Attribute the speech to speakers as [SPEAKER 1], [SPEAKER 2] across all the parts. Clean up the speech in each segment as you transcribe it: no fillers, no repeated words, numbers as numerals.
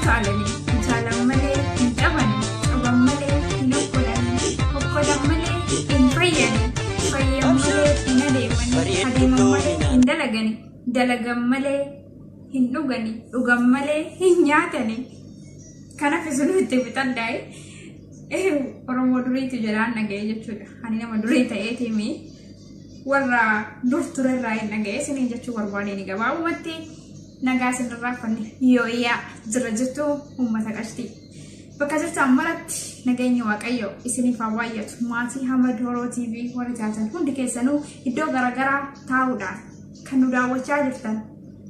[SPEAKER 1] Utaalanii, utaalan malee hin cabani, caban malee hin okkolani, okkolan malee hin fayyani, fayyan malee hin adeemani, adeeman malee hin dalagani, dalagan malee hin dhugani, dhugan malee hin nyaatani. Kanaaf isin itti fixadhaa'e Oromoo duriitu jedhaan dhaga'e jechuudha. Ani nama durii ta'eetiimi warra dur turerraa hin dhaga'e isiniin jechuu barbaadeen gabaabumatti nagaa isinirraa fanni yooyyaa jira jettu uummata qashtii. Bakka jirtan maratti nageenyi Waaqayyo isiniif haa baay'atu. Maatii Hamad Horoo TV warri taatan hundi keessanuu iddoo garaagaraa taa'uudhaan kan nu daawwachaa jirtan,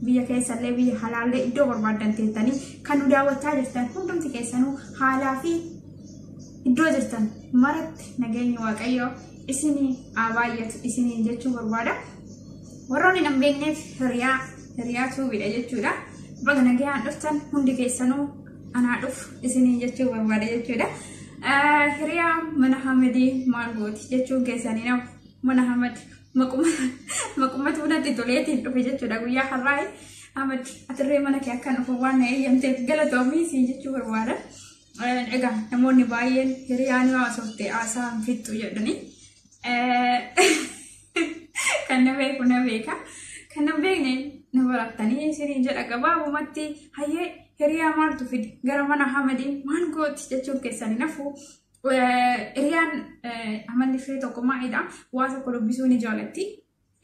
[SPEAKER 1] biyya keessallee biyya halaallee iddoo barbaaddan teettanii kan nu daawwachaa jirtan hundumti keessanuu haalaa fi iddoo jirtan maratti nageenyi Waaqayyo isinii haa baay'atu isiniin jechuu barbaada. Warroonni hin beekneef hiriyaa tuubiidha jechuudha. Baga nagayaan dhuftan hundi keessanuu, anaa dhufu isiniin jechuu barbaada jechuudha. Hiriyaa mana Hamadii maal gooti jechuun keessanii nafu mana Hamad maqumatu natti toleetiin dhufe jechuudha guyyaa har'aa. Hamad, atirree mana kee akkan dhufu waan na eeyyamteef galatoomii siin jechuu barbaada. Egaa namoonni baay'een hiriyaan yoo haasofte haasaa hin fixxu jedhani. Kan na beeku na beeka. Kan na beekne na barattanii isiniin jedha gabaabumatti. Hayyee, hiriyaa maaltu fide gara mana Hamadii, maal gooti jechuun keessanii nafu. Hiriyaan amalli ishee tokko maalidha? Waa tokko dubbisuu ni jaalatti.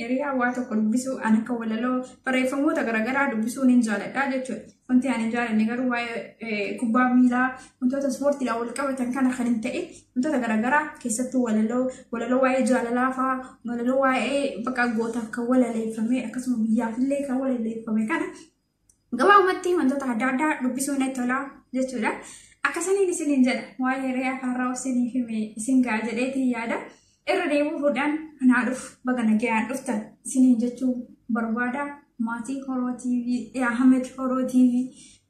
[SPEAKER 1] Hiriyaa waa tokko dubbisuu, an akka walaloo barreeffamoota garaagaraa dubbisuu ni jaaladha jechuudha. Wanti ani hin jaalanne garuu waa'ee kubbaa miilaa, wantoota ispoortiidhaan wal qabatan kana kan hin ta'in, wantoota garaagaraa keessattuu walaloo waa'ee jaalalaa fa'aa, walaloo waa'ee bakka gootaaf kan walaleeffame, akkasuma biyyaafillee kan walaleeffame kana gabaabumatti wantoota adda addaa dubbisuu natti tola jechuudha. Akkasaniin isiniin jedha, waa'ee hiriyaa har'aa isiniif hime isin ga'a jedheetiin yaada. Irra deebi'uudhaan anaa dhufu, baga nagayaan dhuftan isiniin jechuu barbaada. Maatii Horoo TV, Ahmed Horoo TV,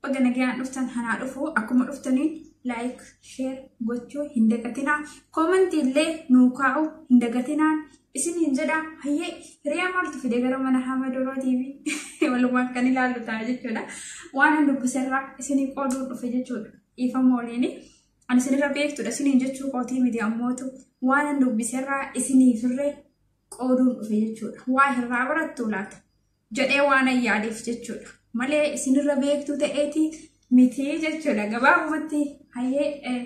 [SPEAKER 1] baga nagayaan dhuftan, anaa dhufu. Akkuma dhuftaniin like, share gochuu hin dagatinaa. Koomentii illee nuu kaa'uu hin dagatinaa isiniin jedha. Hayyee, hiriyaa maaltu fide gara mana Ahmed Horoo TV? Walumaan kan ilaallu ta'a jechuudha. Waan an dubbiserraa isinii qooduu dhufe jechuudha. Dhiifama waliini. Ani isinirra beektudha isiniin jechuu kootii miti, ammootu waan an dubbiserraa isiniifirree qooduun dhufe jechuudha. Waa irraa barattu laata jedhee waan an yaadeef jechuudha. Malee isinirra beektuu ta'eeti miti jechuudha. Gabaabumatti hayyee,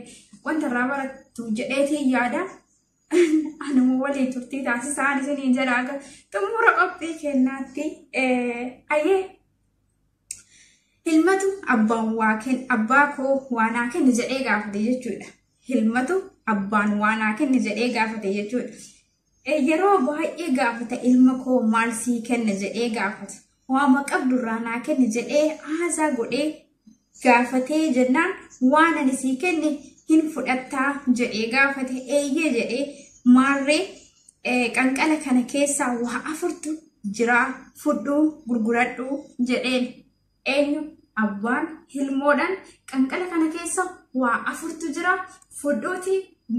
[SPEAKER 1] wanta irraa barattu jedheetii yaada. Anuma waliin turtii taasisaan isiniin jedha aga xumura qophii kennaatti. Hayyee, Hilmatu abbaan waa kenna, abbaa koo waa naa kenni jedhee gaafate jechuudha. Hilmatu abbaan waa naa kenni jedhee gaafate jechuudha. Yeroo baay'ee gaafata, ilma koo maal sii kenna jedhee gaafata. Waama qabdurraa naa kenni jedhee haasaa godhee gaafatee jennaan, waan ani sii kenne hin fudhattaa jedhee gaafate. Eeyyee jedhee. Maarree qanqala kana keessaa waa afurtu jira, fudhuu gurguradhu jedheen. Eenyu? Abbaan hilmoodhaan qanqala kana keessa waa afurtu jira, fudhuuti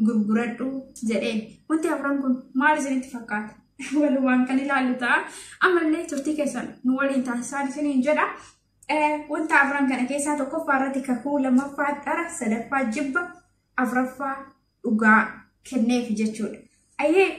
[SPEAKER 1] gurguradhu jedheen. Wanti afran kun maal isinitti fakkaata? Walumaan kan ilaallu ta'a. Ammallee turtii keessan nu waliin taasisaan isiniin jedha. Wanta afran kana keessaa tokkoffaa irratti kakuu, lammaffaa dhara, sadaffaa jibba, afraffaa dhugaa kenneef jechuudha. Ayyee,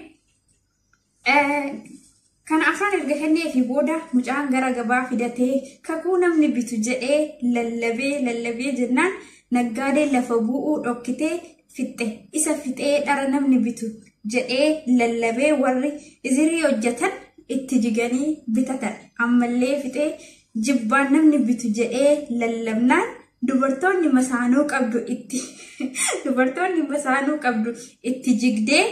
[SPEAKER 1] kana afran erga kenneefi booda mucaan gara gabaa fidatee kakuu namni bitu jedhee lallabee lallabee jennaan, naggaadeen lafa bu'uu dhokkitee fixxe. Isa fixee dhara namni bitu jedhee lallabee, warri izirii hojjetan itti jiganii bitatan. Ammallee fixee jibbaan namni bitu jedhee lallabnaan, dubartoonni masaanuu qabdu itti jigdee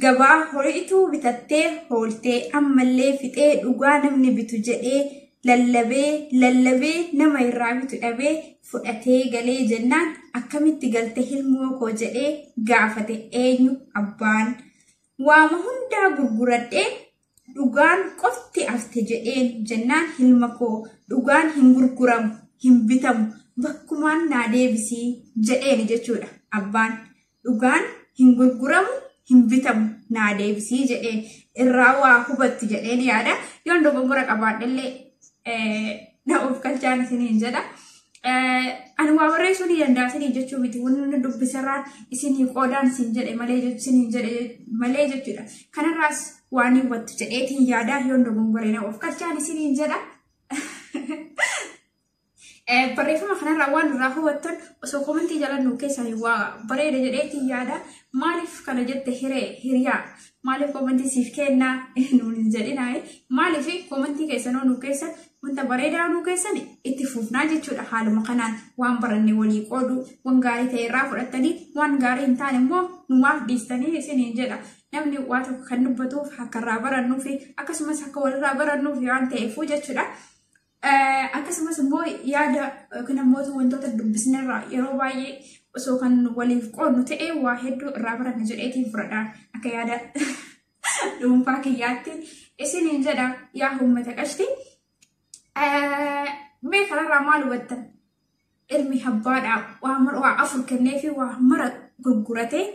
[SPEAKER 1] gabaa horiituu bitattee hooltee. Ammallee fixee dhugaa namni bitu jedhee lallabee lallabee, nama irraa bitu dhabee fudhatee galee jennaan, akkamitti galte hilmoo koo jedhee gaafate. Eenyu? Abbaan. Waama hundaa gurguradhee dhugaan qofti hafte jedheen jennaan, ilma koo, dhugaan hin gurguramu, hin bitamu, bakkumaan naa deebisii jedheen jechuudha abbaan. Dhugaan hin gurguramu, hin bitamu, naa deebisii jedheen. Irraa waa hubattu jedheen yaada. Yoon dogoggora qabaadhellee na of galchaan isiniin jedha. Ani waa barreessuu ni danda'a isinii jechuu miti. Wanni dubbisarraan isinii qoodaan isin jedhe malee isinii jedhe malee jechuudha. Kanarraas waan hubattu jedheetiin yaadaa, yoon dogongoree of galchaan isiniin jedha. Barreeffama kanarraa waan irraa hubattan osoo komentii jala nuu keessanii waa bareeda jedheetiin yaada. Maaliif kana jette hiree hiriyaa? Maaliif komentii siif kennaa nuun hin jedhinaa? Maaliif komentii keessanoo nuu keessan, wanta bareedaa nuu keessan itti fufnaa jechuudha. Haaluma kanaan waan baranne walii qoodu, waan gaarii ta'e irraa fudhattanii, waan gaarii hin taane immoo numaaf dhiistanii isiniin jedha. Namni waa tokko kan dubbatuuf akka irraa barannuu fi akkasumas akka walirraa barannuuf waan ta'eefuu jechuudha. Akkasumas immoo yaada yookiin ammoo wantoota dubbisnerraa yeroo baay'ee osoo kan waliif qoodnu ta'e waa hedduu irraa baranna jedheetiin fudhadha akka yaada dhuunfaa kiyyaatti isiniin jedha, yaa uummata qashti. Mee kanarraa maal hubattan? Ilmi abbaadhaa waa afur kennee fi waa mara gurguratee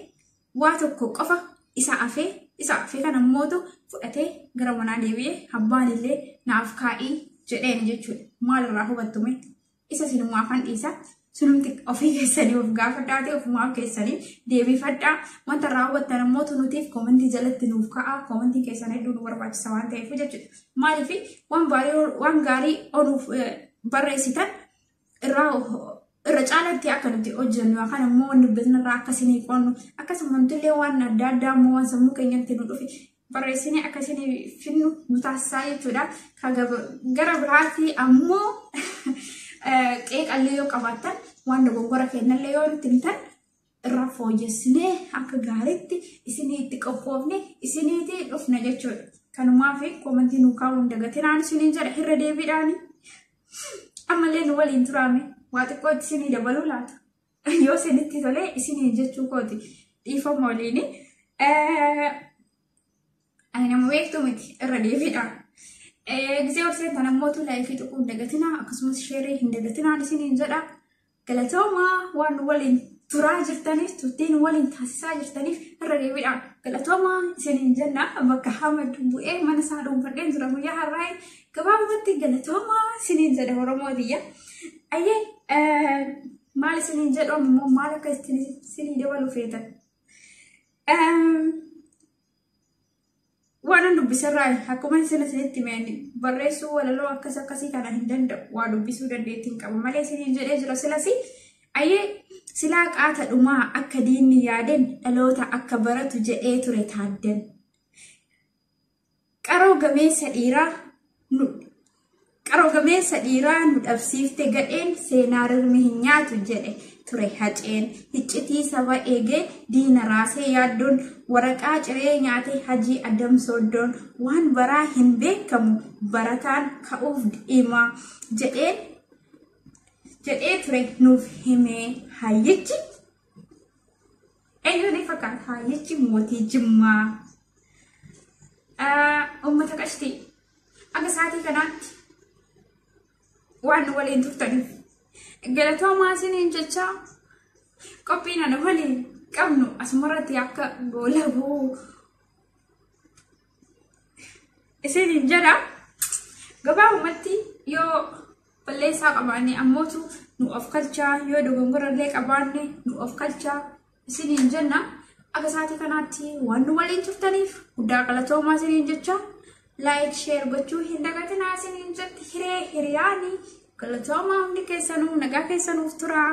[SPEAKER 1] waa tokko qofa isa hafee, isa hafee kana immootu fudhatee gara manaa deebi'ee abbaan illee naaf kaa'ii jedheen jechuudha. Maalirraa hubattume? Isa sinumaafan dhiisa. Sunumti ofii keessanii of gaafadhaatee ofumaaf keessanii deebifadhaa. Wanta irraa hubattan immoo nutiif koomentii jalatti nuuf ka'a. Koomentii keessan hedduu nu barbaachisa waan ta'eef jechuudha. Maaliif waan gaarii onuuf barreessitan irraa irra caalatti akka nuti hojjennu yookaan immoo waan dubbisnu irraa akka isinii qoonnu, akkasuma illee waan adda addaa immoo waan sammuu keenyatti nu dhufe barreessinee akka isinii finnu nu taasisaa jechuudha. Gara biraatti ammoo qeeqallee yoo qabaattan, waan dogoggora kennallee yoo nutti himtan, irraa fooyyessinee akka gaariitti isinii itti qophoofne isiniitii dhufna jechuudha. Kanumaaf koomentii nuu kaa'uu hin dagatinaan isiniin jedha irra deebiidhaani. Ammallee nu waliin turaame, waa xiqqootti isinii dabaluu laata? Yoo isinitti tolee isinii jechuu kooti, dhiifama waliini. Ani nama beektu miti, irra deebiidhaan. Gisee horseen ammootu laayikii tuquu hin dagatinaa, akkasumas sheerii hin dagatinaan isiniin jedha. Galatoomaa, waan waliin turaa jirtaniif, turtiin waliin taasisaa jirtaniif irra deebiidhaan galatoomaa isiniin jenna. Bakka Hamad bu'ee mana isaa dhuunfadheen jira guyyaa har'aa, gabaabumatti galatoomaa isiniin jedha Oromootiyya. Ayyee, maal isiniin jedhu immoo, maal akka isinii dabalu feetan? Waan dubbisarraa akkuma isin isinitti himeen, barreessuu walaloo akkas akkasii kana hin danda'u, waa dubbisuu dandeettii hin qabu malee isiniin jedhee jira silasi. Ayyee, silaa qaata dhumaa akka diinni yaadeen dhaloota akka baratu jedhee ture taaddan. Qaroo gameessa dhiiraa nu qaroo gameessa dhiiraa nu dhabsiifte gadheen, seenaa rirmi hin nyaatu jedhe ture haceen. Iccitii saba eegee diina raasee yaaddoon, waraqaa ciree nyaate hajii adamsooddoon, waan baraa hin beekamu barataan ka'uuf dhima jedheen jedhee ture nuuf himee hayyichi. Eenyu ni fakkaata hayyichi mootii Jimmaa? Uummata qashtii, akka sa'aatii kanaatti waan nu waliin turtaniif galatoomaa isiniin jecha, qophiin ana waliin qabnu asumarratti akka goolabuu isiniin jedha. Gabaabumatti yoo balleessaa qabaanne ammootu nu of kalchaa, yoo dogongorallee qabaanne nu of kalchaa isiniin jenna. Akka sa'aatii kanaatti waan nu waliin turtaniif guddaa galatoomaa isiniin jecha, like, share gochuu hin dagatinaa isiniin jetti hiree hiriyaanii. Galatoomaa, hundi keessanuu nagaa keessanuuf turaa.